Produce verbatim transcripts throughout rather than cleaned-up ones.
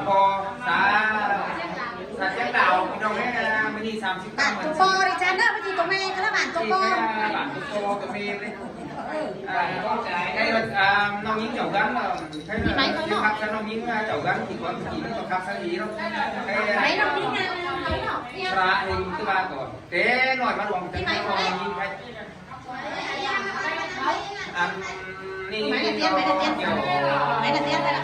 Pho, xã, xã Chiếng Đào, ꞌpi ꞌnọng ới, à, ꞌmự ꞌnị ꞌsám síp Bản Tô Pho đi chán đó, ꞌmự ꞌnị tô ꞌme, ꞌcọ là bản Tô Pho. Bản Tô Pho, tô ꞌme ꞌlế. À, cái, à, ꞌnọng ꞌnhính chảu gắn là, thấy là máy nói nó khắp sân ꞌnọng ꞌnhính, à, chảu gắn thì còn chỉ có khắp sân ý đâu. Cái, à, máy nó ꞌnhính, à, máy nó. Xã hình thứ ba còn. Cái nói bắt buộc cái máy nó nói. Ꞌnhính cái. Ăn đi. Máy là tiên, máy là tiên. Máy là tiên, máy là tiên.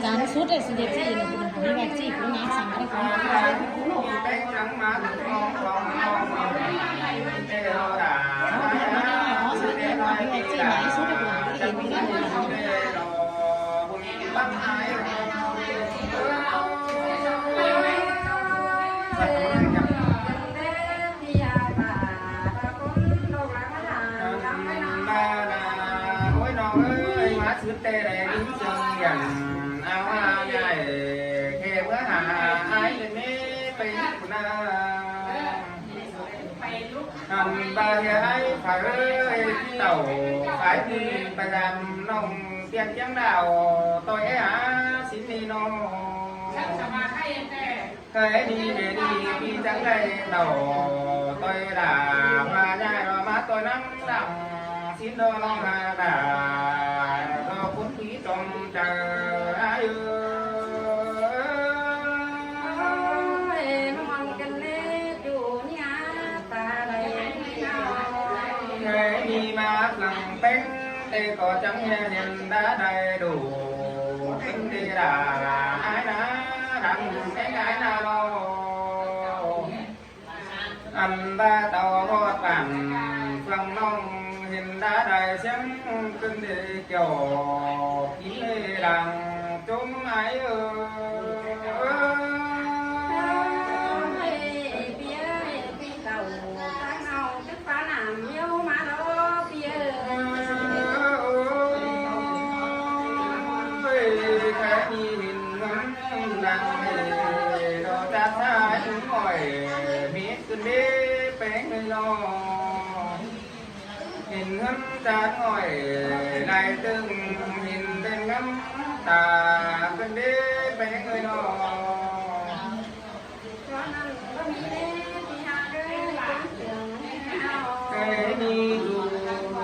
Chán sút ꞌlẹ, sút ꞌlẹ ꞌchí ꞌnị, ꞌmí ꞌvẹt ꞌchí, ꞌcú ꞌnhá sắm ꞌlẹ ꞌcú ꞌnhá. Ôi ꞌnọng ơi, ꞌmá sứt ꞌtẹ đảy đính sương điện, ao a nhảy, khe bứa hà ai lên mê pê na. Ăn ba hiê ai phải ơi, tảu phải đi bà dàm nông tiên Chiếng Đào, tôi é á xin đi nông. Khe đi, khe đi, đi chắng đây đầu, tôi đã mà nhai rồi mà tôi nắng lặng, xin đôi non hà đã, do cuốn quý trong trời ai ơi. Ôi, mong cần lê chủ nhà ta đây. Khe đi mà lặng têng, tê có chắng nhà hiền đã đầy đủ, vấn đề đã ai đã, đang cái ai nào đâu. Ăn ba tàu hót bản, phlang ꞌnọng hên đá đài siếng, cưng đi kiểu kín lê đàng chốm ái ơ. Ơi, pi ơi, pi tàu, ta ngau chức phá nảm miêu má đó, pi ơi. Ơi, cái đi hên ngắm đàng hề, đó ta xa chúng hỏi, mít Cơn đế pé người lo. Hên hớn chán ngỏi lai tương, hên tên ngắm ta cơn đế pé người lo. Cái đi du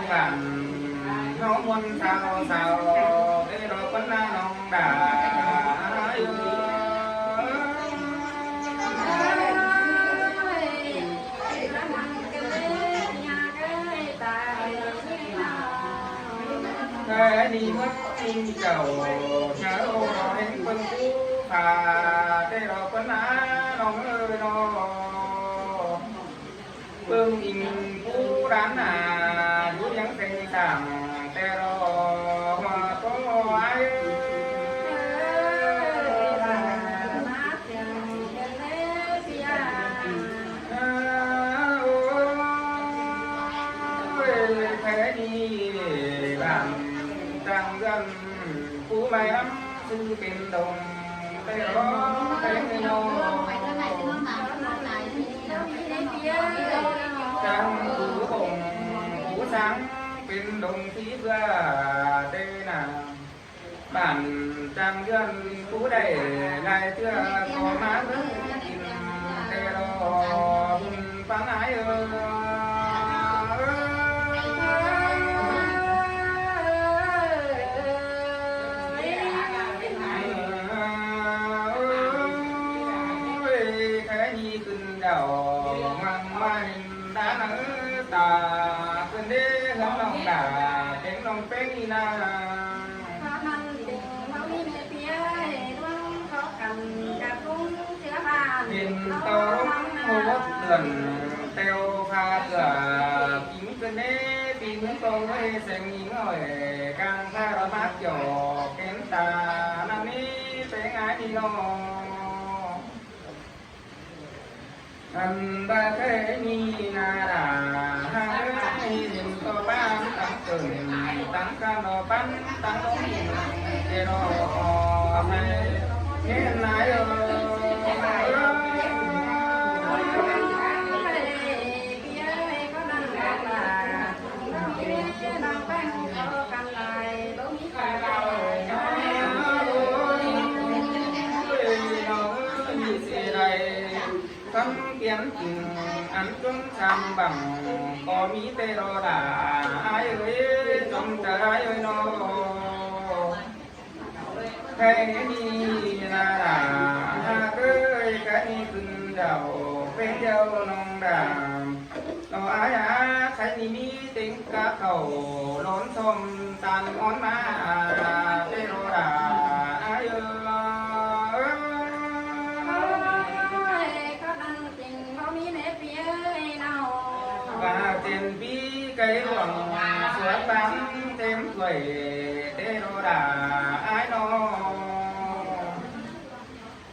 bản nó muôn sao sao, cái đó vẫn là lòng đã. Khe đi mớt in chảu, chớ ô nó hên bưng cú phà, tê đó quấn á nó ngơ nó. Bưng in cú đán à, dú yắng seng sảng, tê đó hoa có ai. Ôi, thế đi làm trang dân, cú may lắm, sư tiền đồng, tay đó, tay người nọ. Trang cú bổng, cú sáng, tiền đồng phí vừa, tê nà. Bản trang dân cú đảy lai tưa có má bớt in tê lo bùn páng ái ơ. Ôi, cái nhi cưng đảo măng mai đá nắng ta cưng đế hớn lòng đả tiếng lòng pé nghi na. Hên tau rốc hô hớt tươn, teo pha tửa, kính cơn đế, tí mướn tông huê seng nghi ngỏi, cang pha ró mát kiểu, kén tà, năm ní, pé ngái đi lo. Ăn ꞌva khay ꞌnị ꞌna đa, ha ới, ꞌnị ꞌnị ꞌto ꞌpán tắng tơn, tắng căn lo ꞌpán tắng ꞌnị, ꞌtẹ lo ꞌnị, ꞌnị ꞌna ꞌnị ꞌnị. Khăn piến ꞌnị ăn ꞌchốm sam băng, ꞌcọ ꞌmí ꞌtẹ lo đa, ải ới, chom chả ải ới ꞌnọ. Khay ꞌnị ꞌna đa, ha ới, khay ꞌnị khửn đaư, pên điêu ꞌnọng đa. Lo ải a, khay ꞌnị ꞌmí ꞌtếng cá khảu, lón sôm ꞌtan ón ꞌmá, ꞌtẹ lo đa, ải ới. ꞌVa tiên ꞌpi khay luông, suối ꞌpán têm thuổi, ꞌtẹ lo đa, ải ꞌnọ.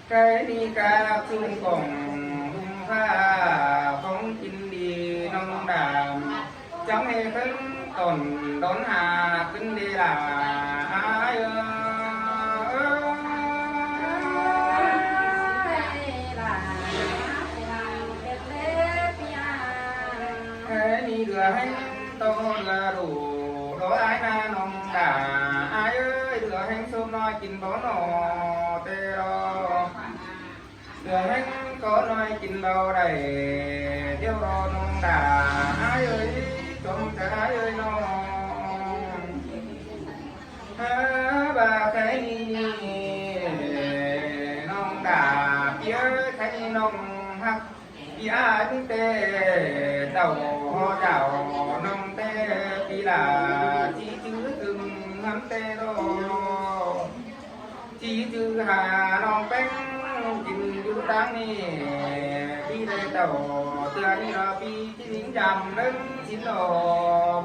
Khay ꞌnị cá sung cỏng, ꞌhung ꞌphạ, khong kin đi ꞌnọng đa. Chắng ꞌnị khân tỏn đón ha khân đi đa, ải ới. Khay ꞌnị đưa ꞌhéng ꞌto đưa ꞌlụk, lo ải ꞌna ꞌnọng đa, ải ới, đưa ꞌhéng sốp ꞌnọi kin báu ꞌnọ, ꞌtẹ lo. Đưa ꞌhéng ꞌcọ ꞌnọi kin báu đảy, điêu lo ꞌnọng đa, ải ới, chom chả ải ới ꞌnọ. Ha, ꞌva khay ꞌnị ꞌnọng đa, ꞌpi ới, khay ꞌnị ꞌnọng hắc, ꞌpi ải ꞌpứng ꞌtẹ, đaư hô đaư ꞌnọng ꞌtẹ, ꞌpi đa, ꞌchí chứ tưng hăn ꞌtẹ lo. ꞌChí chứ ha ꞌnọng ꞌpéng kin dú ꞌtáng ꞌnị, ꞌpi đảy đaư, ꞌtưa ꞌnị lo ꞌpi ꞌchí ꞌlính dăm ꞌlớng sín lo,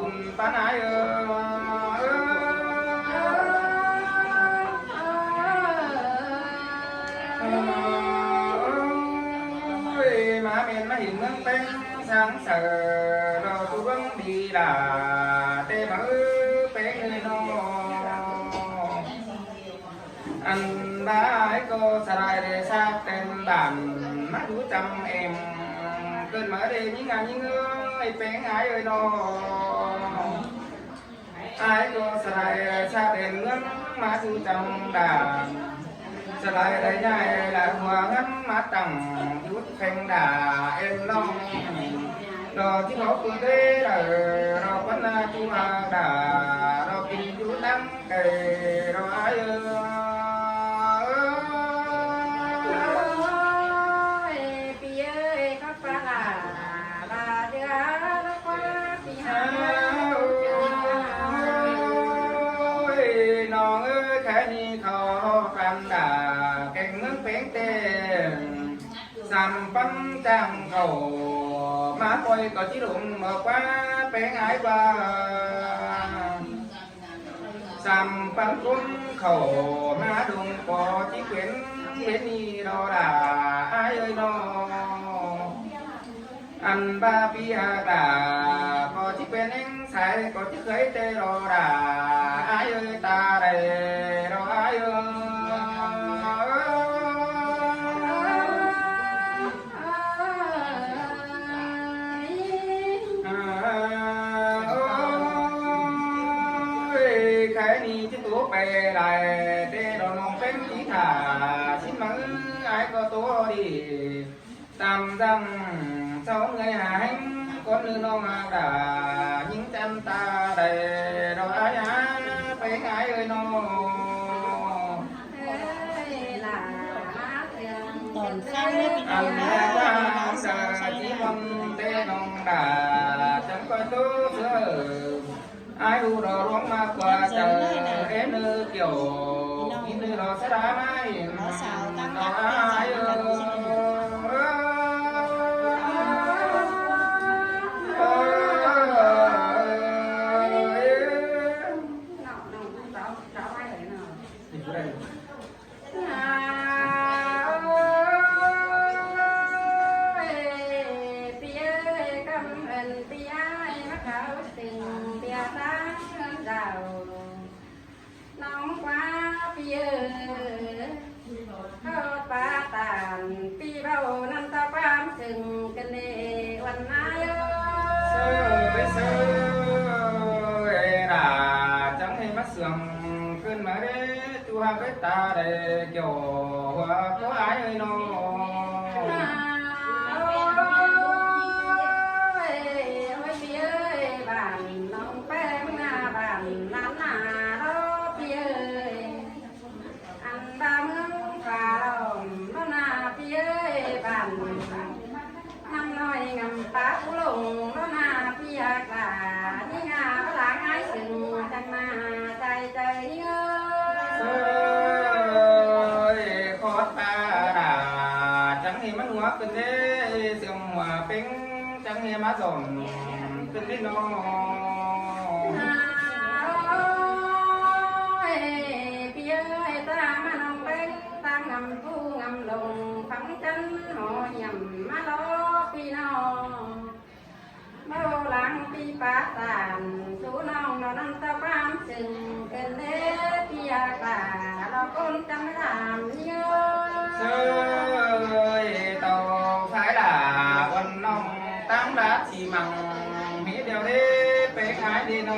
bun ꞌpán ải ới. Ôi, ꞌmá ꞌmen ꞌmá hên ꞌmướng ꞌpéng, sáng sờ lo tu bướng đi đa, ꞌtẹ ꞌmá ới ꞌpéng ơi ꞌnọ. Ăn ꞌva ải ꞌcọ sa lai đảy sák têm bản, ꞌmá dú chăm êm, cơn ꞌmá đảy ꞌnhính a ꞌnhính ới, ꞌpéng ải ơi ꞌnọ. Ải ꞌcọ sa lai sák têm ꞌmướng, ꞌmá dú chăm bản, sa lai đảy ꞌnhại đảy hua ꞌngớn ꞌmá tẳng, dú pheng đa êm ꞌnọng. Lo ꞌchí báu pư đé đa, lo ꞌpắn ꞌna dú ha đa, lo kin dú tắng kay, lo ải ơi. Ôi, ꞌpi ơi, khắp phạ đa, đa đưa khắp phạ ꞌpi ha. Ôi, ꞌnọng ơi, khay ꞌnị khảu căn đa, keng ꞌmướng ꞌpéng ꞌtẹ. Săm ꞌpắn ꞌchang khảu, ꞌmá ꞌpoi ꞌcọ ꞌchí lông ꞌmá ꞌquá, ꞌpéng ải ꞌquá. Săm ꞌpắn ꞌcốn khảu, ꞌmá đông ꞌcọ ꞌchí quên, bến ꞌnị lo đa, ải ơi ꞌnọ. Ăn ꞌva ꞌpi ha đa, ꞌcọ ꞌchí quên ꞌnéng sai, ꞌcọ ꞌchí khới ꞌtẹ lo đa, ải ơi, ta đảy lo ải ơi. Ôi, khay ꞌnị ꞌchí tu pay lai, ꞌtẹ lo ꞌnọng ꞌpéng ꞌchí thả, sín ꞌmá ới ải ꞌcọ tu đi. Tam dăng, sau người ha ꞌhéng, ꞌcốn ꞌnư ꞌnọng ha đa, ꞌnhính chăn ta đảy, lo ải a, ꞌpéng ải ơi ꞌnọ. Tỏn sáng ꞌnị ꞌpi ꞌnọng ꞌnị, ăn sa ꞌchí ꞌmắn ꞌtẹ ꞌnọng đa, chăm ꞌcoi tu sửa. Ải ꞌhụ lo ꞌluống ꞌmá ꞌquá chăng, ên ꞌnư kiẻo, kin ꞌnư lo sa đa ꞌmá ên, lo ải ơi. Ta đảy kiẻo hua có ai ơi nó. Ôi, ôi, pi ơi, bản nong peng na, bản nắn na đó, pi ơi. Ăn ba mương pha lòng đó na, pi ơi, bản năm nói ngắm ta cú lông đó na, pi ơi, cả những ngà bá lá ngái sừng, chẳng mà chạy chạy đi ơi. Ơi, khó ta đã, chẳng thì mất ngó cơn thế, sương mùa peng, chẳng thì má dòm cơn thế nó. Ôi, pi ơi, ta má nong peng, ta ngắm pú ngắm lông, phẳng chân hò hiểm má ló pi nó. Báu lăng pi pá tản, sú nong nó năm ta pám sừng, cơn thế pi ơi, cả ló cốn chăm làm nhớ. Sơi tàu phái là quần nong tăng đá xi măng, mí đeo đế peng ái đi nó.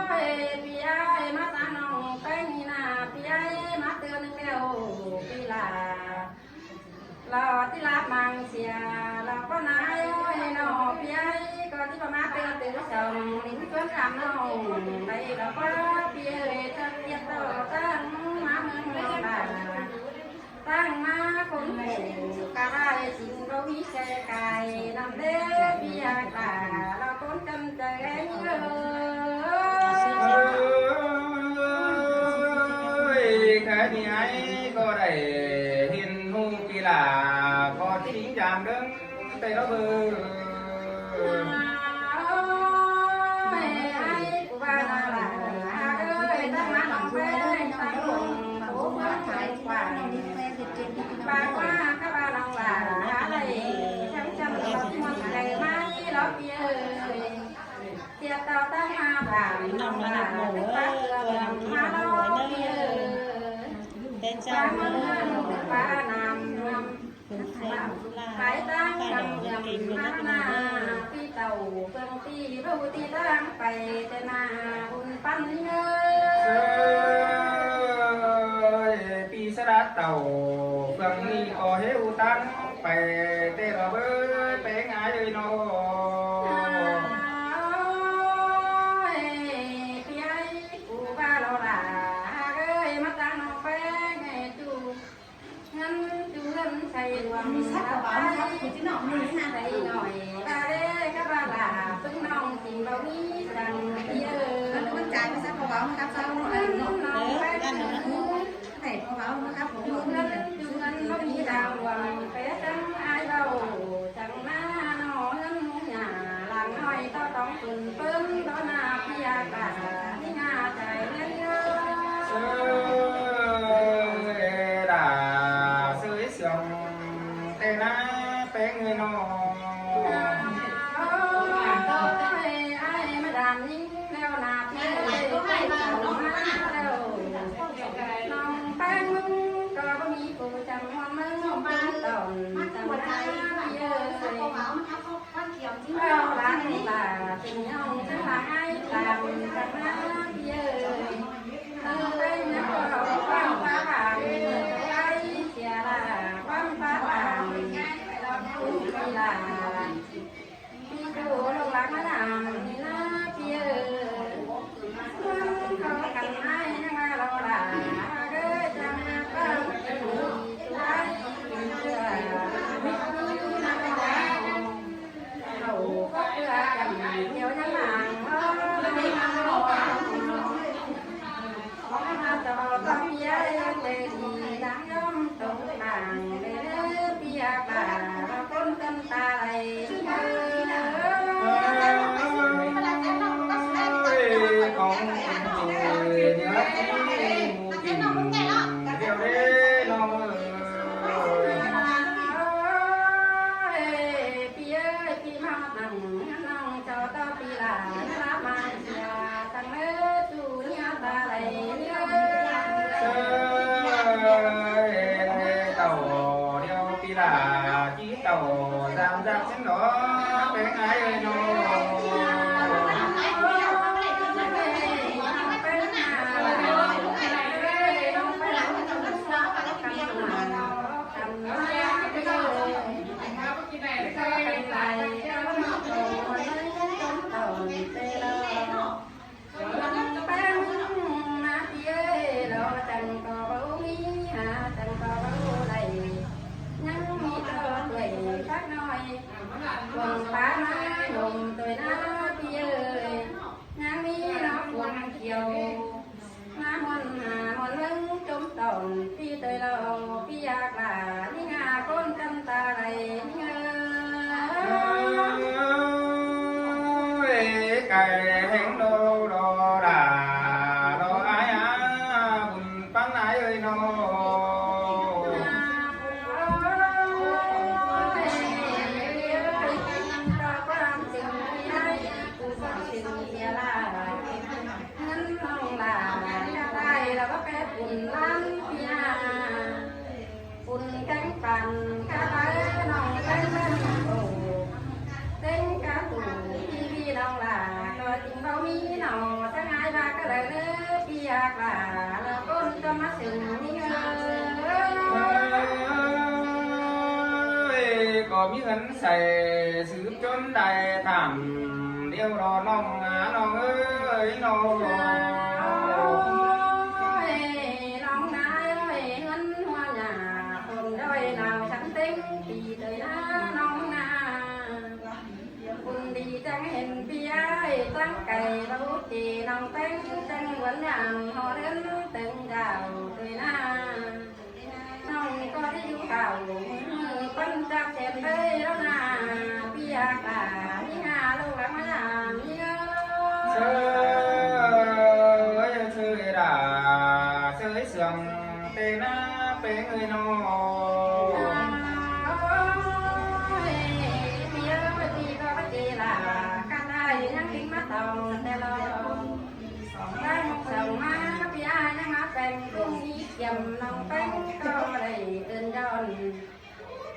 Ôi, pi ơi, má ta nong peng na, pi ơi, má tưa nâng đeo, pi là. Lỏ tí láp mang sia, lỏ có nái ơi nó, pi ơi, có tí bà má tưa tứ sông, lính cuốn làm nó, đây lỏ có pi ơi, chắc tiết tỏ tăng má mương lòng bà. Tăng má khốn khổ, cả hai chính có ý xe cài, nằm đế pi ơi, bà, lỏ cốn chân trời anh ơi. Ơi, cái đi ai có đảy hiền hùng pi là có chính jam đớng tay đó bơ. Ôi, ai của bà là, ơi, tăng má lòng quê, tăng lòng, của bà thái quả. Bà qua, các bà lòng là, đây, chăm chăm lòng, một ngày mai, lỏ pi ơi. Tiệt tàu tăng má bà, lòng là, tức bác, lòng má lỏ pi ơi. Tên sao? Bà măng, bà nằm, nằm. Khải tăng tăng dầm há na, pi tàu phương ti báu ti tăng pay, tê na hun păn ngơ. Ơi, pi sa đa tàu phương ni có hiếu tăng pay, tê lỏ bơ peng ái ơi nó. Ôi, pi ơi, cú ba lỏ là, ơi, má tăng nong peng, ơi, chú. Ngăn chú ngăn thầy luồng. Mí sắp có báo khắp, của chứ nó mí sắp. Thầy nói ba đê các bà là, tưng nong tìm báo mí rằng pi ơi. Ngăn con trai mí sắp có báo khắp sao nó ăn nó. Ngăn nó. Thầy có báo khắp, của nó. Ngăn chú ngăn nó mí đào luồng, bé trắng ai đâu, chẳng má nó ngăn nhà, làng nói to tóng phun phun, đó là pi ơi, bà, đi ngà chạy lên. Sơi đa sơi sương tê na peng người nó. Ôi, ai mà đàn nín leo nạp nín lệ phải chồng má leo. Lòng peng mưng có bá mí cô chăm hoan mưng mưng tỏn chăm má pi ơi. Bao lăng là tình nhong chăm lá ai chăm chăm má pi ơi. Ơ, peng nhớ có lòng quang phá bản, ai chia là quang phá bản. Lòng cũng chỉ là pi chủ lòng lăng má làm ni na pi ơi. Mưng có khăn ai nhang mà lo là, gơ chăm má pang pi chủ ai pi ơi. ꞌPi ꞌtoi ꞌlẹo ꞌpi ꞌhặc lả ꞌnhính ꞌnạ ꞌcốn căn ta đảy ꞌnhính ơi. Ơi, cai ꞌhéng ꞌnô ꞌló lả ꞌló ải á, bun ꞌpắn ải ơi ꞌnô. ꞌNgớn ꞌnọng lả cá tai ꞌlẹo báu pé bun ꞌlắm ꞌpi ꞌnạ. Bun kéng păn cá tai ꞌnọng kéng ꞌlắm ꞌtố. ꞌTếng cá tủ ꞌpi ꞌnọng lả ꞌcọ ꞌchịng báu ꞌmí ꞌnọ. Chắng ải ꞌva cá đảy ꞌnớ ꞌpi ꞌhặc lả ꞌcốn ꞌchọ ꞌmá sưng ꞌnhính ơi. Ơi, ꞌcọ ꞌmí ꞌhướn sai sứp ꞌchốn đảy tham điêu ꞌló ꞌnọng ꞌnạ ꞌnọng ơi ꞌnọng. Ơi, ꞌnọng ꞌnạ ơi, ꞌhướn ꞌhua ꞌnạ phôn ꞌlới nao chắng ꞌtếng ꞌpi ꞌtoi ꞌnạ ꞌnọng ꞌnạ. Bun đi chắng hên ꞌpi ải chắng cai báu ꞌchí ꞌnọng ꞌtếng chắng ꞌguốn ꞌnhắng ꞌhó ꞌlớn têng dao ꞌtoi ꞌnạ. ꞌNọng ꞌcọ đi dú hảu ꞌmự ꞌpắn chắp chén đảy ꞌlẹo ꞌnạ. ꞌPi ꞌhặc lả ꞌnhính ꞌnạ ꞌlụk lăng ꞌmá ꞌnhắng ꞌnhính ơi. ꞌSới ơi, ꞌsới lả, ꞌsới sương ꞌtê ꞌnạ ꞌpéng ơi ꞌnọng. Ôi, ꞌpi ơi, ꞌpi ꞌcọ báu ꞌchí lả, căn ải ꞌnhắng ꞌchịng ꞌmá tỏng ꞌtẹ ꞌlẹo. Song ꞌmá ꞌpi ꞌnhắng ꞌmá ꞌpéng ꞌcốn ꞌnị kiêm ꞌnọng ꞌpéng ꞌcọ đảy ơn đón.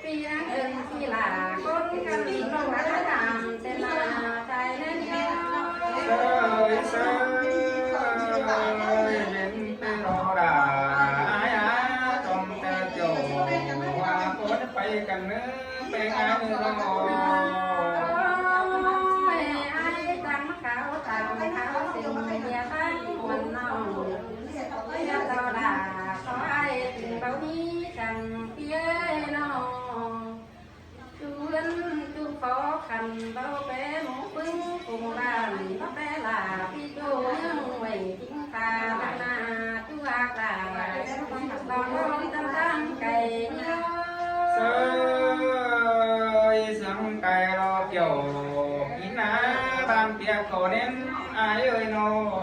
ꞌPi ꞌnhắng ơn ꞌpi lả ꞌcốn căn ꞌlụk lăng ꞌmá ꞌnhắng ꞌtẹ ꞌnạ tai ꞌnén ꞌnhắng. ꞌSới ơi, ꞌsới ơi, hên ꞌpéng ꞌló lả ải á, ꞌtong ꞌtẹ ꞌchọ ꞌhua ꞌcốn pay căn ꞌnớ ꞌpéng ải ꞌnớ ꞌnọng. Ôi, ải chắng khảu tẳng khảu sưng ꞌviạk tẳng ꞌmuôn ꞌnọng. ꞌViạk ꞌto lả ꞌcọ ải ꞌchịng báu ꞌmí chắng ꞌpi ơi ꞌnọng. ꞌChu ꞌhướn ꞌchu khó khăn báu pé ꞌmú ꞌpứng phung bản báu pé lả ꞌpi ꞌchu ꞌnhắng uối ꞌchịng pha lăng ꞌnạ ꞌchu ꞌhặc lả. Bón bón chắng chắng cai ꞌnhính ơi. ꞌSới ơi, sương cai ꞌló kiẻo kin ꞌnạ bản ꞌtiạk ꞌcọ ꞌnén ải ơi ꞌnọng.